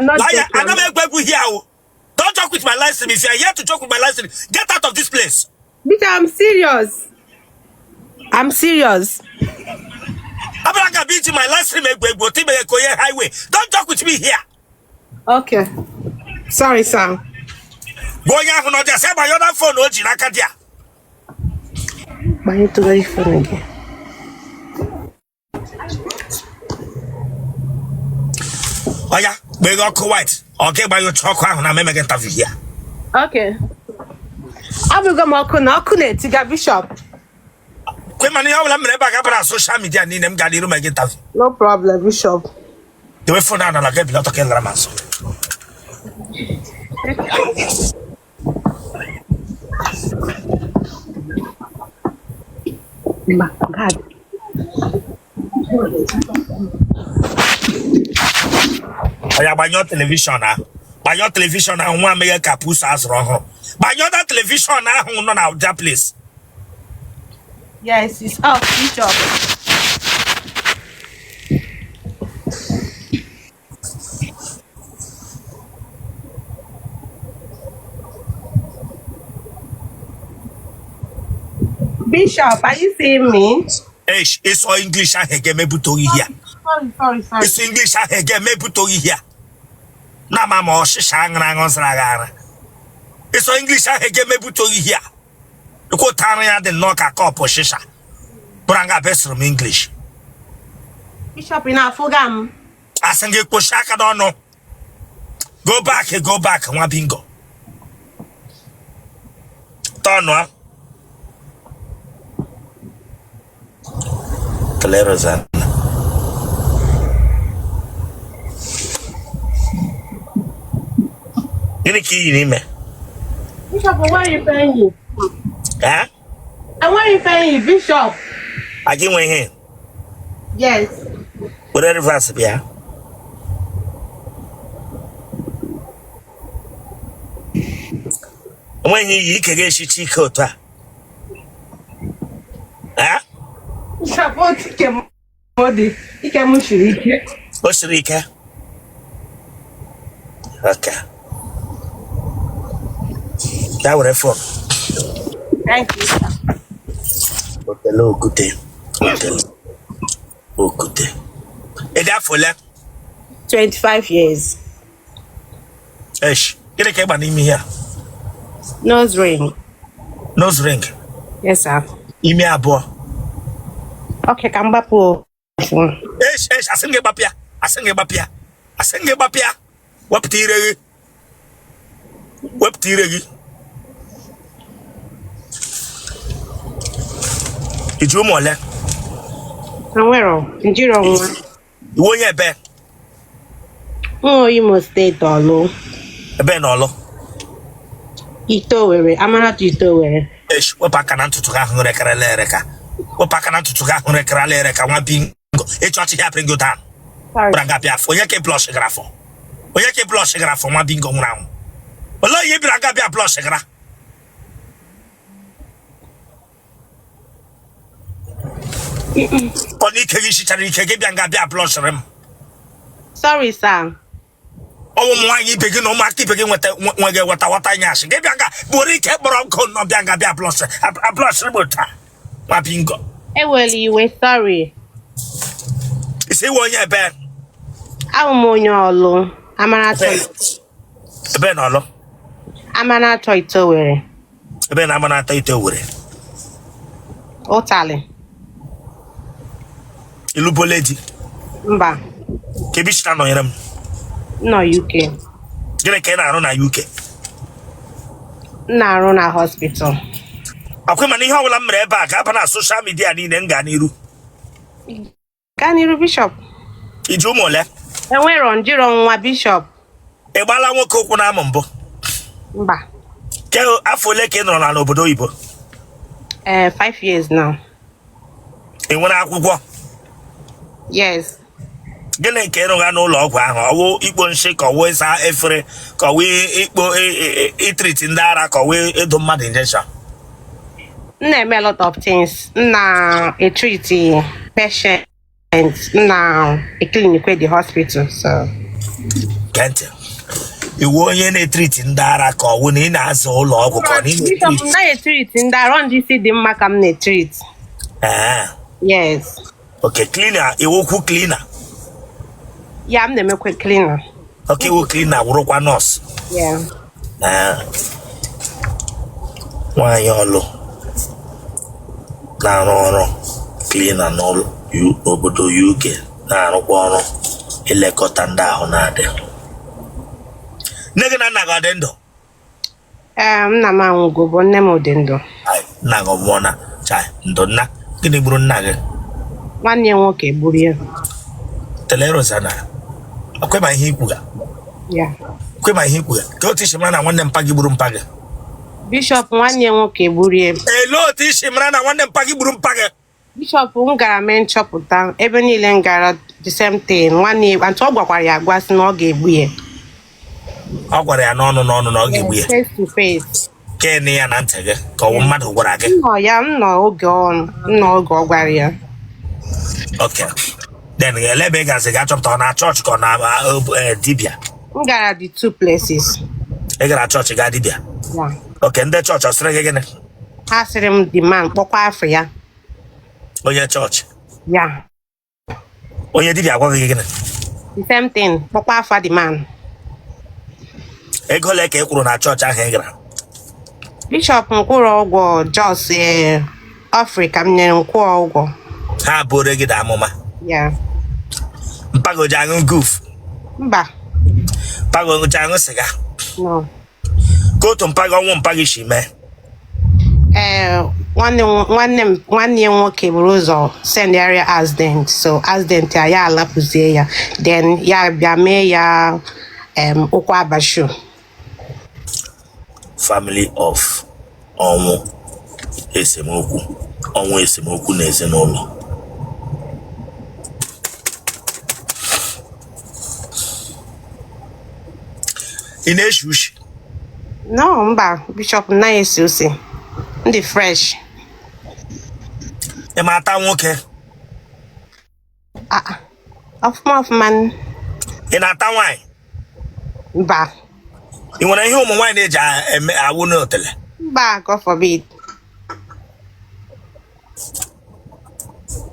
Not Liar, joking. ana m egwu egwu here o. Don't joke with my live stream. If you are here to joke with my live stream, get out of this place. Bishop, I'm serious. I'm serious. Abịara ka bụ iji my live stream egwu egwu otu imeghe ka onye highway. Don't joke with me here. Okay. Sorry, sir. Gwa onye ahụ nọ dị asị gbanyụọ na phone o ji n'aka dị a. Gbanyetụgharị phone gị. Oya, gbeghe ọkụ white. Ọ ga-agbanyụcha ọkụ ahụ na m emeghị interview here. Okay. Abụgo m ọkụ na ọkụ na-etiga Bishop. Kwe mana ihe ọbụla m mere ebe a ga-abara social media niile m gara iru megị interview. No problem, Bishop. Dewe phone ahụ n'ala ga-ebili ọtọ ka ị lara m azụ. Mba, God. Oya gbanyụọ television ahụ. Gbanyụọ television ahụ nwa meghe ka pusu azụrụ ọhụrụ. Gbanyụọ that television ahụ nọ na that place. Yes, it's off, Bishop. Bishop, are you seeing me? Eish, ịsụ English ahụ ga-emebute ohi ya. Sorry, sorry, sorry. Ịsụ English ahụ ga-emebute ohi ya. Na-ama ma ọchịcha aṅụrụ aṅụ zara agha ara. Ịsụ English ahụ ga-emebute ohi ya. Ịkwụta arụ ya dị nnọọ ka kọpụ shisha. Bụrụ nga besụrụ m English. Bishop, ị na-afụga m? Asị gị kpochi aka n'ọnụ. Go back, go back, nwa bingo. Tọnụọ. Kelee Rosanna. Gịnị ka i yi n'ime? Bishop, enweghị ife m yi. Eh? Enweghị ife m yi, Bishop. A gị nwe ihe? Yes. Were reverse bịa. Enweghị iyi ike ga-eshicha ike otu a. Eh? Bishop, otu ike m dị, ike m siri ike. O siri ike. Okay. Ya were phone. Thank you, sir. Otele okute. Otele okute. Ị dị afọ ole? 25 years. Esh, gịnị ka ị gba n'ime ihe a? Nose ring. Nose ring. Yes, sir. Imi abụọ. Okay, ka m gbapụ ofu. Esh, esh, asị m gị gbapụ ya. Asị m gị gbapụ ya. Asị m gị gbapụ ya. Wepụta ire gị. Wepụta ire gị. I ji ụmụ ole? Enwero, njiro nwa. Ị wụ onye ebe? Nwa Imo State Ọlụ. Ebe na Ọlụ? Ite Owere, Amanatọ Ite Owere. Esh, wepụ aka na ntutu gị ahụ rekarala ereka. Wepụ aka na ntutu gị ahụ rekarala ereka nwa bingo. Ịchọ ọchị ya bring you down. Sorry. Bịara nga bịa afọ onye ka blush gara afọ. Onye ka blush gara afọ nwa bingo nwụrụ anwụ. Olee ihe bịara nga bịa blush gara? Ọ na ike gị sichara ike gị bịa nga bịa blushịrị m. Sorry, sir. Ọ wụ ụmụ nwaanyị ibe gị na ụmụaka ibe gị nweta nwe gị weta wata anya asị gị bịa nga bụrụ ike kpọrọ nkụ nọ bịa nga bịa blush ablushịrị m otu a nwa bingo. Ewela iwe, sorry. Ị sị ị wụ onye ebe? Abụ m onye Ọlụ, Amanatọ. Ebe na Ọlụ? Amanatọ Ite Owere. Ebe na Amanatọ Ite Owere? Ụtalị. Ị lụbole di? Mba. Kee ebe i si na-anọnyere m? M nọ UK. Gịnị ka ị na-arụ na UK? M na-arụ na hospital. Akwa mana ihe ọbụla m mere ebe a ga-aba na social media niile m gaa n'iru. Gaa n'iru Bishop. I ji ụmụ ole? Enwero njiro nwa Bishop. Ị gbala nwoke ụkwụ n'amụ mbụ? Mba. Ke afọ ole ka ị nọrọ na n'obodo oyibo? Ee, 5 years now. Ị nwere akwụkwọ? Yes. Gịnị ka ị rụga n'ụlọ ọgwụ ahụ? Ọ wụ ikpo nshị ka ọ wụ ịsa efere ka ọ wụ ikpo itreat ndị ara ka ọ wụ ịdụ mmadụ injection? M na-eme a lot of things. M na-etreat patient. M na-ecleankwe the hospital. So. Gee ntị, ị wụ onye na-etriti ndị ara ka ọ wụ na ị na-aza ụlọ ọgwụ ka ọ na ị Bishop, na-etriti m na-etreat ndị ara, ndị isi dị mma ka m na-etreat. Ee. Yes. Okay, cleaner, ị wụkwu cleaner? Yeah, m na-emekwa cleaner. Okay, ị wụ cleaner wụrụkwa nọọsụ? Yeah. Ee. Nwaanyị ọlụ na-arụ ọrụ cleaner n'obodo UK, na-arụkwa ọrụ ilekọta ndị ahụ na-adịghị. Nne gị na nna gị ọ dị ndụ? Ee, nna m anwụgo, bụ nne m dị ndụ. Ai, nna gị ọ nwụọna? Chai, ndụ nna. Gịnị gburu nna gị? Nwanne ya nwoke gburu ya. Telerosana, ọkwa ma ihe i kwuga? Yeah. Kwe ma ihe i kwuga ka otu i si mara na nwanne mpa gị gburu mpa gị? Bishop, nwanne ya nwoke gburu ya. Elee otu i si mara na nwanne mpa gị gburu mpa gị? Bishop, m gara mee nchọpụta ebe niile m gara, the same thing. Nwanne ya antụ ọ gwakwara ya agwa sị na ọ ga-egbu ya. Ọ gwara ya n'ọnụ n'ọnụ na ọ ga-egbu ya? Face to face. Ka ya na ntị gị ka ọ bụ mmadụ gwara gị? M nọ ya, m nọ oge ọ m nọ oge ọ gwara ya. Okay, then ele ebe ị gazi ga chọpụta? Ọ na chọọchị ka ọ na dibịa? M gara the two places. Ị gara chọọchị, gaa dibịa? Yeah. Okay, ndị chọọchị ọ sịrị gị gịnị? Ha sịrị m the man, kpọkwa afa ya. Onye chọọchị? Yeah. Onye dibịa agwaghị gị gịnị? The same thing, kpọkwa afa the man. Ego ole ka ị kwụrụ na chọọchị ahụ ị gara? Bishop, m kwụrụ ụgwọ, just offering ka m nyere, m kwụọ ụgwọ. Ha bụrụ gị da amụma? Yeah. Mpa gị o ji aṅụ guf? Mba. Mpa gị o ji aṅụ sịga? No. Ka otu mpa gị, ọnwụ mpa gị si mee? Ee, nwanne ya nwoke buru ụzọ sendịara ya accident, so accident ya, ya alapụzie ya, then ya bịa mee ya ụkwụ abashu. Family of ọnwụ esemokwu, ọnwụ esemokwu na ezinụlọ. Ị na-eshi ushi? No, mba, Bishop, m naghị esi usi. M dị fresh. Ị ma ata nwoke? Ah, ah. Ọfụma ọfụma. Ị na-ata nwaanyị? Mba. Ị nwere ihe ụmụ nwaanyị na-eji eme awụ n'otele? Mba, God forbid.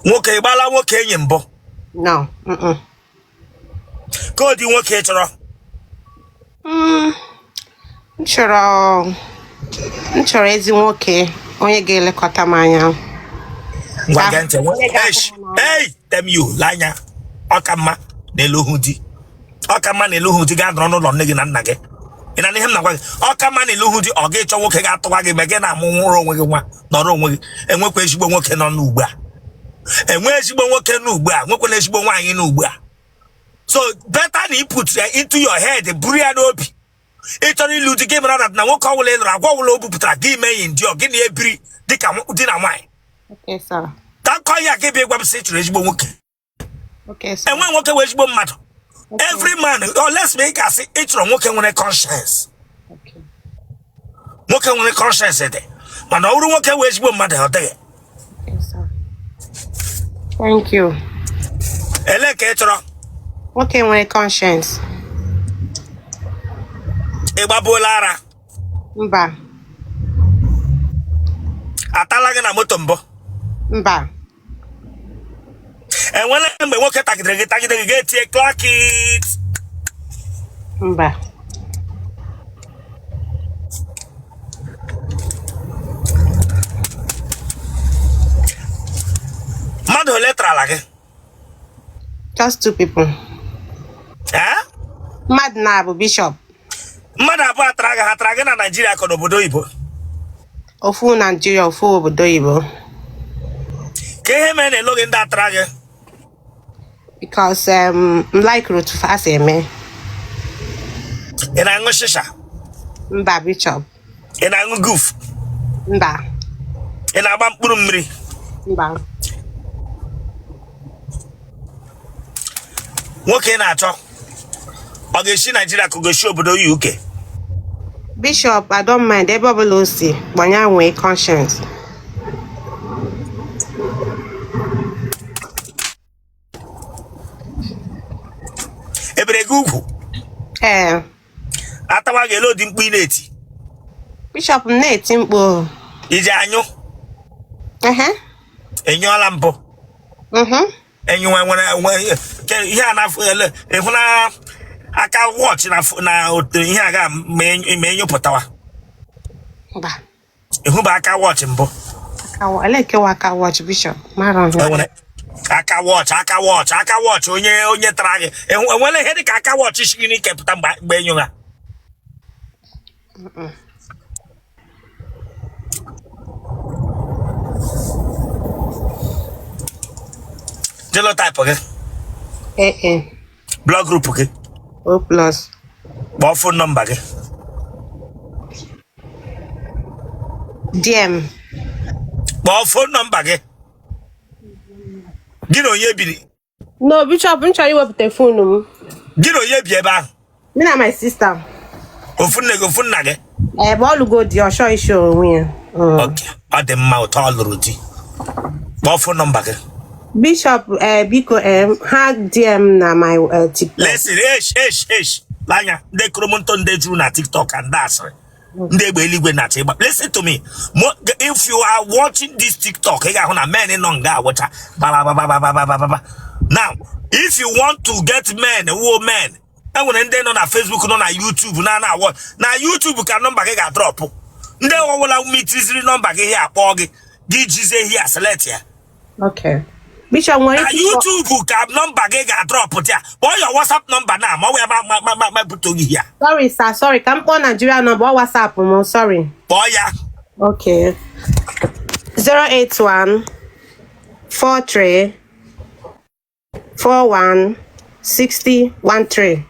Nwoke, ị gbala nwoke enyi mbụ? No. Ka ụdị nwoke ị chọrọ? M chọrọ ezi nwoke, onye ga-elekọta m anya. Ngwa, gee ntị. Hey, damn you, lee anya. Ọ ka mma na ịlụhụ di, ọ ka mma na ịlụhụ di gaa nọrọ n'ụlọ nne gị na nna gị. Ị na ihe m na-agwa gị? Ọ ka mma na ịlụhụ di, ọ ga-ịchọ nwoke ga-atụwa gị mgbe gị na-amụ nwụrụ onwe gị nwa, nọrọ onwe gị. Enwekwa ezigbo nwoke nọ n'ugbu a, enwe ezigbo nwoke n'ugbu a, nwekwana ezigbo nwaanyị n'ugbu a. So better na ị put ya into your head, buru ya n'obi. Ị chọrọ ịlụ di, gị mara na nwoke ọbụla ị lụrụ, agwa ọbụla o bupụtara gị mee ya ndị ọ gị na-ebiri dịka di na nwaanyị. Okay, sir. Takọ ya gị bịa gwa m sị ị chọrọ ezigbo nwoke. Okay, sir. Enwe nwoke wee ezigbo mmadụ. Every man, unless ma ị ga-asị ị chọrọ nwoke nwere conscience. Nwoke nwere conscience dị, mana ọ bụrụ nwoke wee ezigbo mmadụ, ọ dịghị. Okay, sir. Thank you. Ele ka ị chọrọ? Nwoke nwere conscience. Ị gbabuola ara? Mba. Atala gị na moto mbụ? Mba. Enwela mgbe nwoke tagidere gị, tagide gị, ga-etie clock it? Mba. Mmadụ ole tarala gị? Just two people. Eh? Mmadụ naabọ, Bishop. Mmadụ abụọ atara gị. Ha tara gị na Naijiria ka n'obodo oyibo? Ofu Naijiria, ofu obodo oyibo. Ka ihe mere na ịlụghị ndị atara gị? Because m like otu fa si eme. Ị na-aṅụ shisha? Mba, Bishop. Ị na-aṅụ guf? Mba. Ị na-agba mkpụrụ mmiri? Mba. Nwoke ị na-achọ, ọ ga-esi Naijiria ka ọ ga-esi obodo UK? Bishop, I don't mind ebe ọbụla o si, gbanye nwee conscience. Ebere gị ugwu? Ee. Atawa gị, ele ụdị mkpu ị na-eti? Bishop, m na-eti mkpu. Iji anyụ? Ehe. Enyụọla mbụ? Mhm. Enyụwa nwere nwe ihe a na-afụ ele ịhụ na aka wọchị na na otu ihe a ga ma enyụpụtawa? Mba. Ịhụba aka wọchị mbụ? Ele kewa aka wọchị, Bishop? Mara nhụ. Enwere aka wọchị, aka wọchị, aka wọchị onye onye tara gị. Enwere ihe dị ka aka wọchị shi gị n'ike pụta mgbe mgbe enyụgha? Genotype gị? AA. Blood group gị? O plus. Kpọọ phone number gị. DM. Kpọọ phone number gị. Gị na onye biri? No, Bishop, m chọrọ iwepụta phone m. Gị na onye bi ebe ahụ? Me na my sister. Ofu nne gị, ofu nna gị? Ebe ọ lụgo di, ọ chọọ ishi onwe ya. Ok, ọ dị mma ụtọ ọ lụrụ di. Kpọọ phone number gị. Bishop, biko, ha DM na my TikTok. Listen, esh esh esh, l'anya ndị kụrụmntụ, ndị juru na TikTok and ndị asịrị, ndị egbe eluigwe na-achọ ịgba. Listen to me. If you are watching this TikTok, ị ga-ahụ na men nọ nga awụcha ba. Now, if you want to get men wo men, enwere ndị nọ na Facebook, nọ na YouTube, na na awọ na YouTube ka nọmba gị ga-adrop. Ndị ọbụla mitiziri nọmba gị here akpọọ gị, gị jizie here select ya. Okay. Bishop, nwere Na ike ịkpọ YouTube ka nọmba gị ga-adrop ya. Kpọọ your WhatsApp nọmba na ma ọ wee ma bute gị here. Sorry, sir, sorry. Ka m kpọọ Nigeria number, ọ WhatsApp m, sorry. Kpọọ ya. Okay. 081 43 41 60 13.